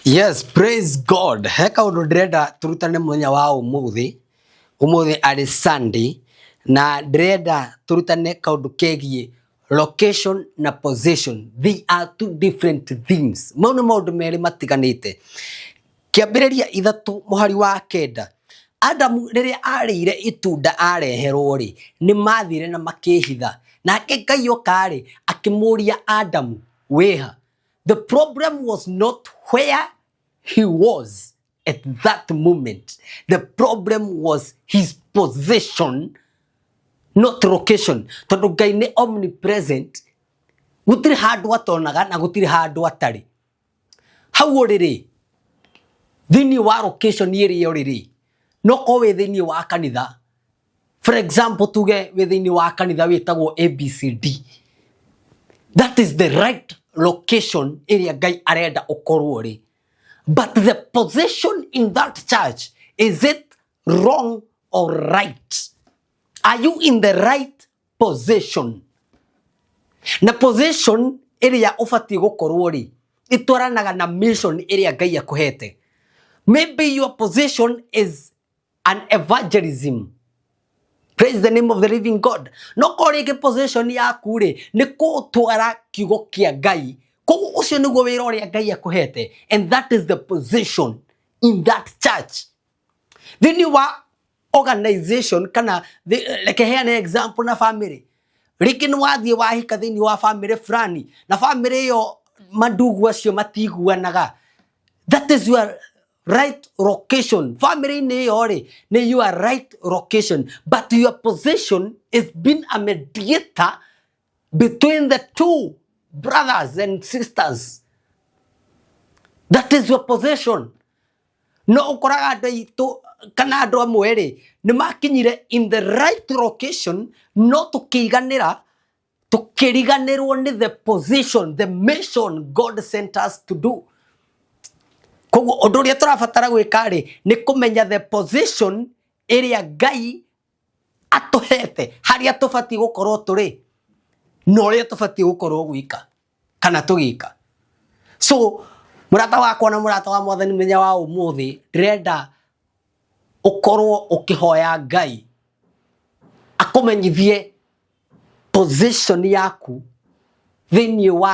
Yes, praise God. He kaũndũ ndĩrenda tũrutane mũthenya wa ũmũthĩ. Ũmũthĩ arĩ Sunday na ndĩrenda tũrutane kaũndũ kegiĩ location na position. They are two different things. Mau nĩ maũndũ merĩ matiganĩte. Kĩambĩrĩria 3 mũhari wa 9. Adamu rĩrĩa arĩire itunda areherwo rĩ, nĩ mathire na makĩhitha. Nake Ngai oka rĩ, akĩmũria Adamu, wĩha? The problem was not where he was at that moment. The problem was his position, not location. Tondũ Ngai nĩ omnipresent, gũtirĩ handũ atonaga na gũtirĩ handũ atarĩ. Hau ũrĩ rĩ, thĩinĩ wa location ĩrĩa ũrĩ rĩ, no korwo wĩ thĩinĩ wa kanitha. For example, tuge wĩ thĩinĩ wa kanitha wĩtagwo ABCD. That is the right location ĩrĩa Ngai arenda ũkorwo rĩ. But the position in that church, is it wrong or right? Are you in the right position? Na position ĩrĩa ũbatiĩ gũkorwo rĩ, ĩtwaranaga na mission ĩrĩa Ngai akũhete. Maybe your position is an evangelism. Praise the name of the living God. No korwo rĩngĩ position yaku rĩ, nĩ gũtwara kiugo kĩa Ngai. Koguo ũcio nĩguo wĩra ũrĩa Ngai akũhete. And that is the position in that church. Thĩinĩ wa organization kana reke heane example na family. Rĩngĩ nĩ wathiĩ wahika thĩinĩ wa family fulani na family ĩyo mandugu acio matiguanaga. That is your right location. Family-inĩ ĩyo rĩ, nĩ your right location, but your position is being a mediator between the two brothers and sisters. That is your position. No ũkoraga andũ aitũ kana andũ amwe rĩ, nĩ makinyire in the right location, no tũkĩiganĩra, tũkĩriganĩrwo nĩ the position, the mission God sent us to do. Koguo ũndũ ũrĩa tũrabatara gwĩka rĩ, nĩ kũmenya the position ĩrĩa Ngai atũhete, harĩa tũbatiĩ gũkorwo tũrĩ na ũrĩa tũbatiĩ gũkorwo gwĩka kana tũgĩka. So mũrata wakwa na mũrata wa Mwathani, mũthenya wa ũmũthĩ ndĩrenda ũkorwo ũkĩhoya Ngai akũmenyithie position yaku thĩinĩ wa